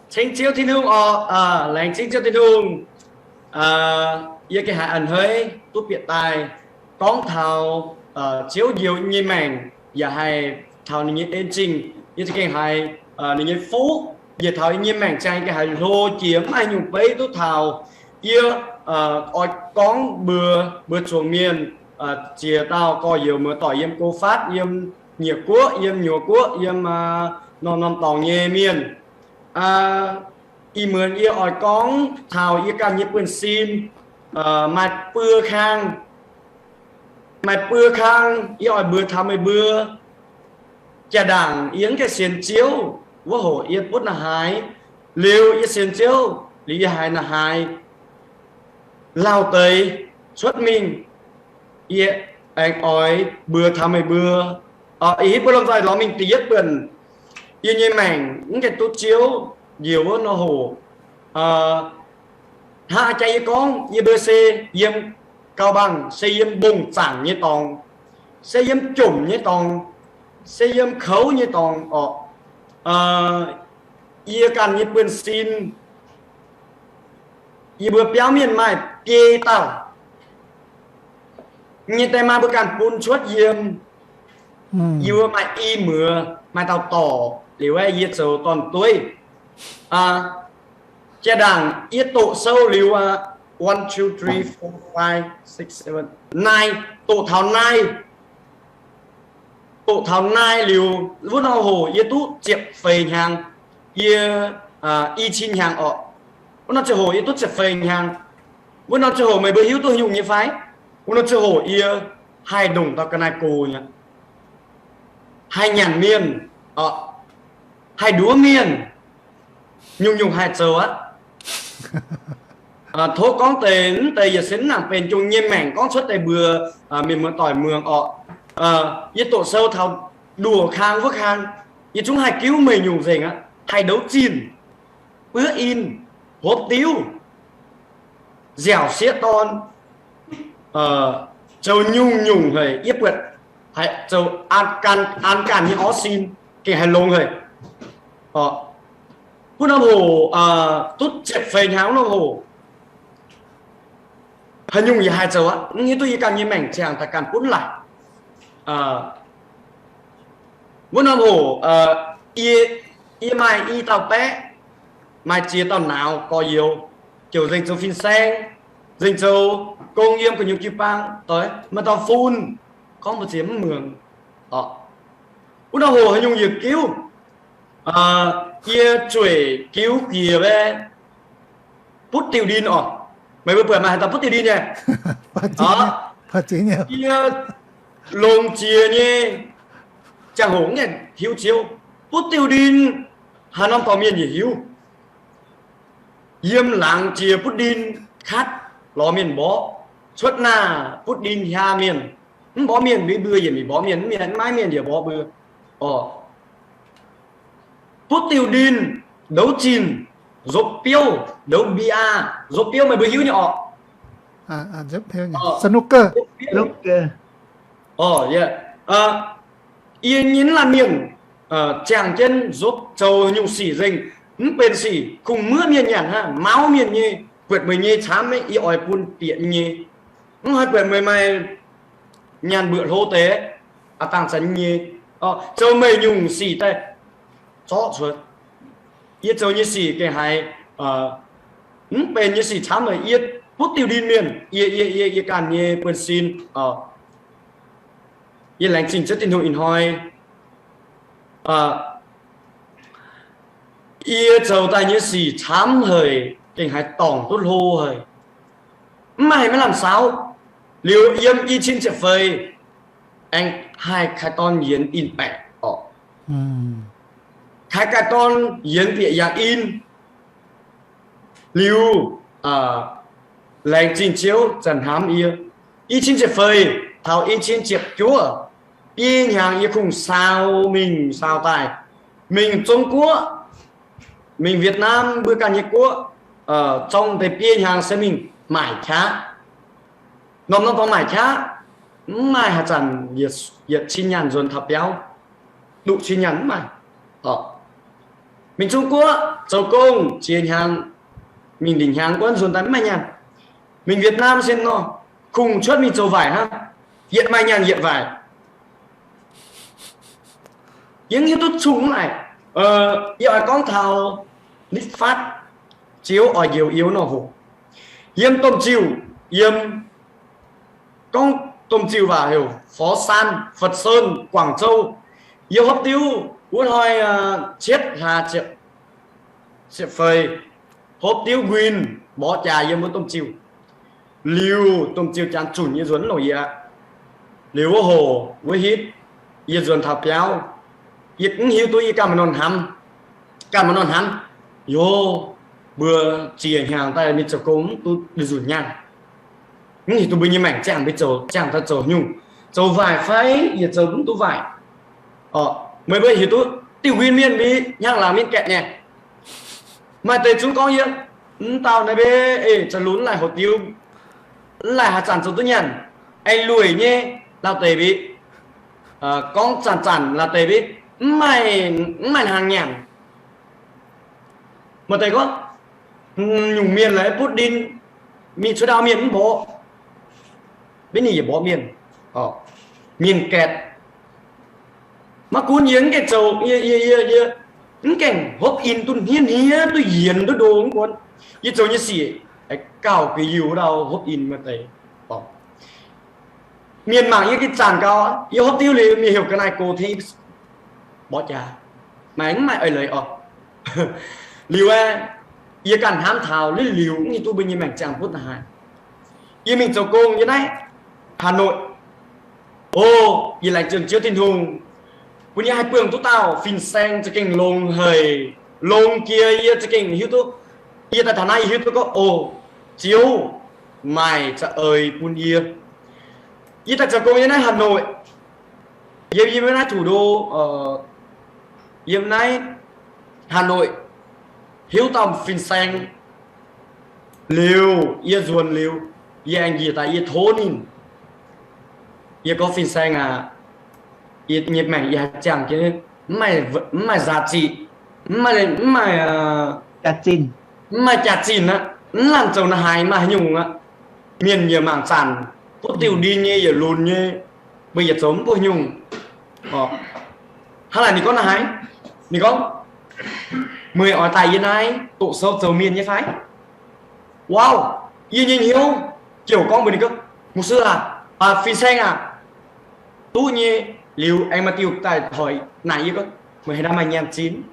Ceng Ziouv Tin-Hungh oc, laengz zingh Ziouv Tin-Hungh. Yie gengh haiz a'hneiv duqv bieqc daaih gorngv taux Ziouv njoux yie nyei maengc, yaac haih taux ninh nyei en zingh. Yie za'gengh haiz ninh nyei fuqv njiec taux yie nyei maengc ziangh, yie gengh haiz hlo jiex, mv maaih haaix nyungc beiv duqv taux. Yie oix gorngv mbuox mbuo zuangx mienh, ziex dauh gorx-youz muoz-doic yiem go fatv, yiem nyieqc guoqv, yiem nyuoz guoqv, yiem norm-norm dorngx nyei mienh. Ih muonz yie oix gorngv taux yie ganh nyei buonv-sin, maaih buo kang, maaih buo kang yie oix mbuox taux meih mbuo. Jaa-ndaangc yie mv gaengh sienx Ziouv wuov hoc yie butv naaiv haaix, liuz yie sienx Ziouv liuz yie haiz naaiv haaix lauh deix cuotv mingh, yie aengx oix mbuox taux meih mbuo. Ih hitv mbuo lomh nzoih lorz mingh da'yietv buonc. Yie nyei maengc mv gaengh duqv Ziouv njoux wuov nor hoc, hnangv jaa yie gorngv, yie mbuo se yiem gau bangh se yiem mbong zaangc nyei dorngx, se yiem jomc nyei dorngx, se yiem kouv nyei dorngx orqc. Yie ganh nyei buonv-sin, yie mbuo biauv mienh maaih biei dauh nyei die maa mbuo ganh bun cuotv yiem. Yie mbuo maaih i muoz, maaih dauh dorc liuz, yie zoux dorn-dueiv. Jaa-ndaangc yie doqc sou liuz, one, two, three, four, five, six, seven, nine, doqc taux nine, doqc taux nine liuz, wuov norm hoc yie duqv ziepc feix hnyangx. Yie i cin hnyangx orqc. Wuov norm ziangh hoc yie duqv ziepc feix hnyangx. Wuov norm ziangh hoc meih mbuo hiuv duqv haaix nyungc nyei fai? Wuov norm ziangh hoc yie haih ndongc dauh ga'naaiv-gox nyei, haih nyanc mienh, haih nduov mienh, nyungc-nyungc haih zoux aqv. Tov gorngv deix, mv deix yietc se mv nangc benx jung nyei maengc gorngv cuotv deix mbuox mienh muoz-doic muangx orqc. Yie doqc sou taux nduoc kang wuov kang, yie zungv haih giuv meih nyungc nzengc aqv. Haih ndouz zinh, buov in, hopv diuv, nziaauc sieqv dorn, zoux nyungc-nyungc haic. Yie buatc haiz zoux an ganh nyei orv sin gengh haiz longx haic. Wuov norm hoc, duqv ziepc feix hnyangx wuov norm hoc, haaix nyungc yaac haih zoux aqv. Mv hiuv duqv yie ganh nyei maengc ziangh daaih ganh butv laaih. Wuov norm hoc, yie maaih i dauh baeqv, maaih ziex dauh nauz gorx-youz, ziouc nzengc zoux fin-saeng, nzengc zoux gong yiem gu'nyuoz jiu-baang doic, maaih dauh fun, gorngv mbu'ziex mv muangx. Wuov norm hoc haaix nyungc yaac giuv. Yie zueiz giuv jiex wuov butv diuh ndin orqc. Meih mbuo buatc maaih haaix dauh butv diuh ndin nyei? Yie longx jiex nyei ziangh hoc mv gaengh hiuv Ziouv. Butv diuh ndin haaix norm dorh mienh yaac hiuv. Yiem laangz jiex butv ndin katv lorz mienh mborqv. Cuotv naah butv ndin hiaa mienh. Mv mborqv mienh, mbuo yietc mingh mborqv mienh, mv mienh maiv mienh yaac mborqv mbuo. Orqc, butv diuh ndin, ndouz zinh, nzopv biouv, ndouz mbiaa, nzopv biouv meih mbuo hiuv nyei orqc. Yie nyei laanh mienh ziangh jienv nzopv zoux nyungc sic nzengc, mv benx sic kungx muoqv mienh nyanc hnangv, mauv mienh nyei. Buatc meih nyei camv, yie oix bun bieqc nyei. Mv haih buatc meih maaih nyanc mbuoqc hlo deix, a'dangh zanc nyei. Zoux meih nyungc sic daaih zorqv cuotv. Yie zoux nyei sic gengh haiz mv benx nyei sic camv meih. Yie butv diuh ndin mienh, yie, yie, yie ganh nyei buonv-sin. Yie laengz zingh Ziouv Tin-Hungh ih hnoi. Yie zoux daaih nyei sic camv haic, gengh haiz dorngc duqv hlo haic. Mv maaih haaix maiv lamh saauv. Liuz yiem i cin ziepc feix, aengx haih kaaix dorn yienx in baeqc orqc. Kaaix gaax dorn yienx bieqc yangh in. Liuz, laengz zingh Ziouv zanc hnamv yie. I cin ziepc feix taux i cin ziepc juov, biei hnyangx yie kungx saau mingh saau daaih, mingh Zong Guoqv, mingh Vietnam, mbuo ganh nyei guoqv, zorng deix biei hnyangx se mingh maaic qaqv. Norm-norm dorngx maaic qaqv, mv maaih haaix zanc yietc cin nyaanh nzuonx taux biauv, duqv cin nyaanh mv maaih. Mingh Zung Guoqv zoux gong ziex hnyangx, mingh ndinc hnyangx guonv nzuonx daaih mv maaih nyaanh. Mingh Việt Nam sin nor, kungx cuotv mingh zoux waaic hnangv, yietc maaih nyaanh yietc waaic. Yie mv hiuv duqv cung mv laaic. Yie oix gorngv taux nitv fatv Ziouv oix njoux yie wuov norm hoc. Yiem domh ziuh, yiem gorngv domh ziuh waac heuc Fo San, Fo San, Guangzhou. Yie hopv diuv wuov hnoi cietv hlaax ziepc feix, hopv diuv nquin mborqv jaax yiem wuov domh ziuh. Liuz domh ziuh janx zunc yie nzuonx mv longc yie aqv. Liuz wuov hoc wuov hitv, yie nzuonx taux biauv, yie mv hiuv duqv yie ganh maaih nor hnamv, ganh maaih nor hnamv, Yo, mbuo ziex hnyangx daaih mingh zoux gong mv duqv nzunc nyaanh. Mv hiuv duqv mbuo nyei maengc ziangh mbuo zoux, ziangh daaih zoux nyungc, zoux waaic fai yietc zoux mv duqv waaic. Meih mbuo hiuv duqv diuh nquin mienh mbuo hnyangx laangz mienh gaeqv nyei. Maaih deix zungv gorngv yie, mv dauh naaiv mbe, eix, za'lunx laih hoc diuv, mv laih haaix zanc zoux duqv nyaanh, aengx lueic nyei lauh deix mbe, gorngv zanc-zanc lauh deix mbe, mv maaih, mv maaih hnaangx nyanc. Maaih deix gorngv, nyungc mienh laaix butv ndin, mingh cuotv ndau mienh mv mborqv, mbenv ninh yaac mborqv mienh, mienh gaeqv. Maiv gunv yie mv gaengh zoux, yie, yie, yie, yie mv gaengh hopv in duqv hniev hniev, duqv yienx duqv ndo mv gunv. Yie zoux nyei sic gauh guix yiuh ndau hopv in maaih deix. Mienh mangc yie gengh zaanc gau, yie hopv diuv liuz mienh heuc ga'naaiv go tengx mborqv jaax, maaih mv maaih eix leiz oc. Liuz aeqv, yie ganh hnamv taux liuz, liuz mv hiuv duqv mbuo nyei maengc ziangh butv naaiv haaix. Yie mingh zoux gong yie naaiv Hà Nội. O, yie laengz zingh Ziouv Tin-Hungh bun yie haih buangh duqv dauh fin-saeng za'gengh longx haic, longx jiex yie za'gengh hiuv duqv. Yie daaih taux naaiv yie hiuv duqv gorngv, o, Ziouv maaih za'eix bun yie. Yie daaih zoux gong yiem naaiv Hà Nội, yiem, yiem naaiv thủ đô, yiem naaiv Hà Nội, hiuv dauh fin-saeng. Liuz yie nzuonx liuz, yie aengx njiec daaih yie tov ninh. Yie gorngv, Fin-saeng aac, yie nyei maengc yie haih ziangh jienv, mv maaih giá trị, mv maaih, mv maaih jaax-zinh aqv, mv lamh zoux naaiv haaix maaih haaix nyungc aqv. Mienh yaac mangc zanc, buov diuh ndin nyei yaac lunx nyei, mbuo yaac zoux mv buov nyungc. Hnangv naaic ninh gorngv naaiv haaix, ninh gorngv, Meih oix daaih yie naaiv doqc sou zoux mienh nyei fai? Wow, yie nyei hnyouv ziouc gorngv mbuox ninh gorngv, Mục sư aac, fin-saeng aac, duqv nyei. Liuz aengx maaih diuh daaih hoic naaic yie gorngv, Meih haaix dauh maaih nyaanh zinh?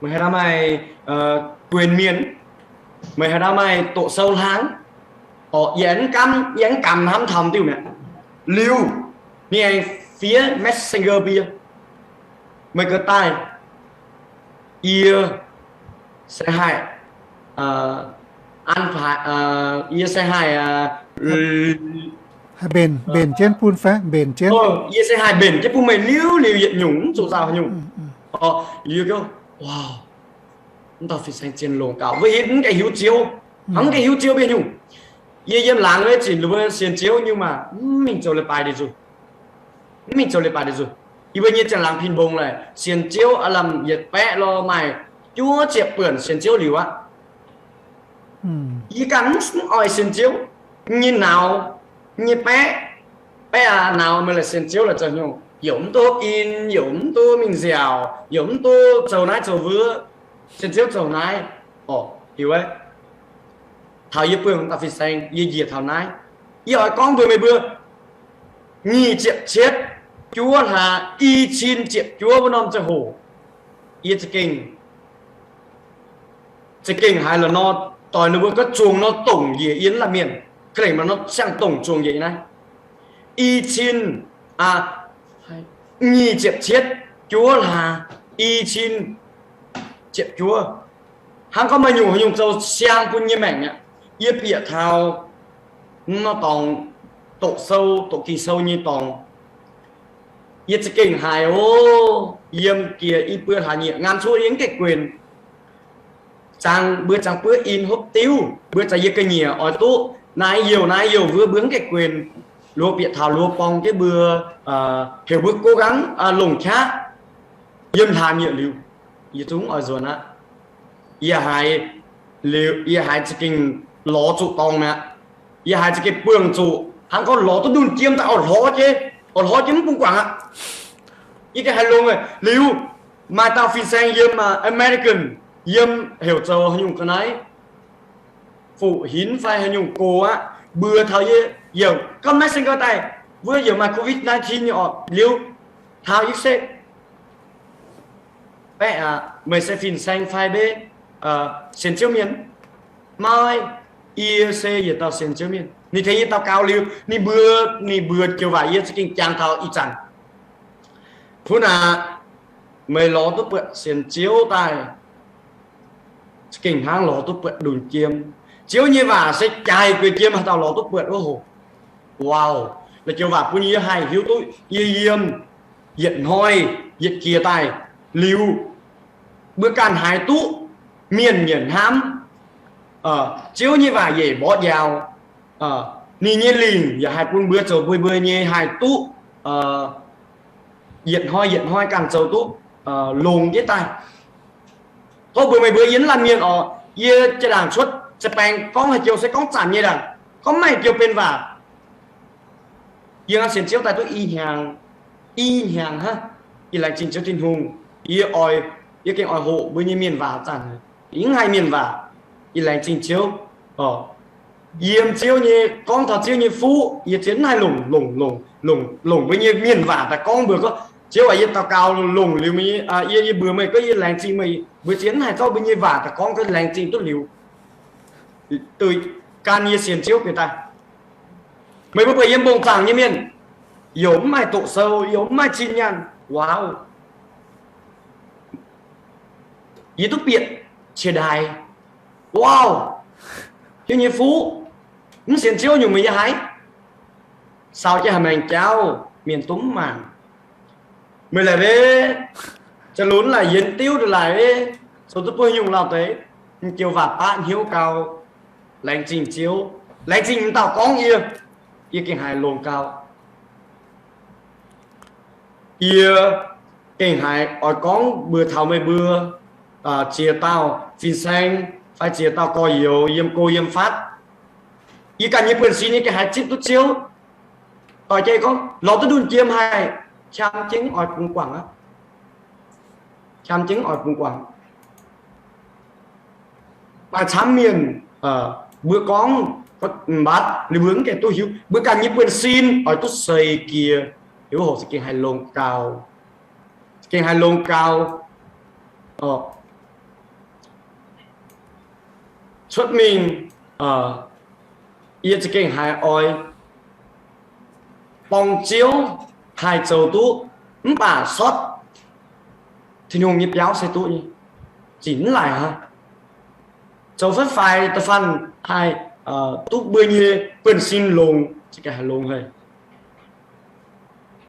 Meih haaix dauh maaih quyền mienh? Meih haaix dauh maaih doqc sou hlang? Orqc, yie mv gamh, yie mv gamh hnamv taux diuh mi'aqv. Liuz ninh aengx fiev messenger bun yie, Meih gaax daaih, yie se haih an, yie se haih mbenc, mbenc jienv bun fai mbenc jienv, yie se haih mbenc jienv bun meih liuz liuz yietc nyungc, mv zuqc nzauh haaix nyungc. Orqc, yie gorngv, Wow, mv dauh fin-saeng zien longx gauh, weic hitv mv gaengh hiuv Ziouv, mv gaengh hiuv Ziouv mbuo nyungc. Yie yiem laangz wuov zinc mbuo sienx Ziouv nyei maah, mv mingh zoux leiz-baaix ndeic nzunc, mv mingh zoux leiz-baaix ndeic nzunc. Yie mbuo nyei ziangh laangz pin mbong laaix sienx Ziouv aav lamh yietc baeqv lorh maaih juov ziepc buonc sienx Ziouv liuz aqv. Yie ganh mv oix sienx Ziouv. Nyei nauz, nyei baeqv, baeqv aac, nauz meih laaix sienx Ziouv laaix zoux nyungc, youc mv duqv in, youc mv duqv mingh nziaauc, youc mv duqv zoux naaiv zoux wuov, sienx Ziouv zoux naaiv. Orqc, liuz aeqv, taux yie buangh dauh fin-saeng, yie njiec taux naaiv, yie oix gorngv mbuox meih mbuo, nyic ziepc cietv juov hlaax, i cin ziepc juov wuov norm ziangh hoc, yie za'gengh, za'gengh haiz la'nor doix ninh mbuo gorngv zuangx nor dongc njiec yie mv lamh mienh, ga'lengc maaih nor siang-dongh zuangx njiec yie naaiv. I cin, nyic ziepc cietv juov hlaax, i cin ziepc juov. Hnangv gorngv maaih nyungc haaix nyungc zoux siang bun nyei maengc aqv. Yie bieqc taux mv norm dorngx, doqc sou, doqc Ging-Sou nyei dorngx, yie za'gengh haiz, o, yiem jiex i buo hlaax nyieqc ngan cuotv yie mv gaengh guenx. Zangx mbuo zangx buov in hopv diuv, mbuo zangx yie ga'nyiec oix duqv naaiv youh naaiv youh wuov, mbuo mv gaengh guenx. Luoqc bieqc taux luoqc borng jienv mbuo, heuc mbuo go gangv longc qaqv yiem hlaax nyieqc liuz. Yie zungv oix nzuonx aqv. Yie haiz liuz, yie haiz za'gengh lorz zuqc dorngx mi'aqv. Yie haiz za'gengh buangh zuqc, hnangv gorngv lorz duqv ndunh jiem daaih, oix lorz jiex, oix lorz jiex mv bung guangc aqv. Yie gengh haiz longx liuz, maaih dauh fin-saeng yiem American, yiem heuc zoux haaix nyungc ga'naaiv, Fuqc Hinv fai haaix nyungc gox aqv, mbuox taux yie, yaac gorngv maiv se nqoi daaih, wuov yaac maaih covid nineteen nyei orqc. Liuz, taux yie se baeqv aqv, meih se fin-saeng fai mbe, sienx Ziouv mienh? Maiv, yie se yietc dauh sienx Ziouv mienh. Ninh tengx yie daux gaux liuz, ninh mbuox, ninh mbuox joux waac yie za'gengh jangx taux ih zanc. Kuv naaic, meih lorz duqv buatc sienx Ziouv daaih, za'gengh hnangv lorz duqv buatc ndunh jiem. Ziouv nyei waac se jaaix gueix jiem haaix dauh lorz duqv buatc wuov hoc. Wow, naaiv joux waac bun yie haih hiuv duqv yie yiem yietc hnoi yietc jiex daaih liuz, mbuo ganh haiz duqv mienh nyei hnamv, Ziouv nyei waac yeic mborqv njaaux, ninh nyei lingc yaac haih bun mbuo zoux mbuo mbuo nyei haih duqv yietc hnoi yietc hnoi ganh zoux duqv longx jienv daaih. Tov mbuox meih mbuo yie mv laanh mienh oc, yie jaa-ndaangc cuotv za'baeng gorngv haaix joux se gorngv zanc nyei ndaangc, gorngv maiv joux benx waac. Yie sienx Ziouv daaih duqv i hnyangx, i hnyangx hnangv. Yie laengz zingh Ziouv Tin-Hungh. Yie oix, yie gengh oix hoqc mbuo nyei mienh waac zanc, yie mv haih mienh waac. Yie laengz zingh Ziouv. Yiem Ziouv nyei, gorngv taux Ziouv nyei fuqv, yie zien mv haih longc, longc, longc, longc, longc mbuo nyei mienh waac daaih gorngv mbuox gorngv, Ziouv aac, yie daux gaux longc liuz, yie, yie mbuox meih gorngv yie laengz zingh meih. Mbuo zien mv haih zorqv mbuo nyei waac daaih gorngv, gorngv laengz zingh duqv liuz, duih gan yie sienx Ziouv bieqc daaih. Meih mbuo buatc yiem mbong zaangc nyei mienh, youc mv maaih doqc sou, youc mv maaih zinh nyaanh. Wow, yie duqv bieqc qiex ndaaix. Wow, Ziouv nyei fuqv, mv sienx Ziouv nyungc meih yie haiz saau jienv haaix maengx jauv, mienh duqv mv mangc. Meih laaix ve, za'lunx laaix yienx diuv laaix ve, zoux duqv buo nyungc lauh deix, m'joux waac baqv hnyouv gau, laengz zingh Ziouv, laengz zingh m'dauh gorngv yie, yie gengh haiz longx gau. Yie gengh haiz oix gorngv mbuox taux meih mbuo ziex dauh fin-saeng fai ziex dauh gorx-youz yiem go yiem fatv. Yie ganh nyei buonv-sin yie gengh haiz zipv duqv Ziouv. Doix jiex gorngv lorz duqv ndunh jiem haih, qam jienv oix bungx guangc aqv. Qam jienv oix bungx guangc. Maaih camv mienh, mbuo gorngv mv mbatv liuz mbuo mv gaengh duqv hiuv. Mbuo ganh nyei buonv-sin oix duqv seix jiex, liuz hoc za'gengh haih longx gau. Za'gengh haih longx gau. Cuotv mingh, yie za'gengh haiz oix borng Ziouv haih zoux duqv, mv baac sortv Tin-Hungh nyei biauv se duqv nyei. Zinh mv laaic aqv. Zoux faix-faix da'faanh haih duqv mbuo nyei buonv-sin longx, za'gengh haih longx haic.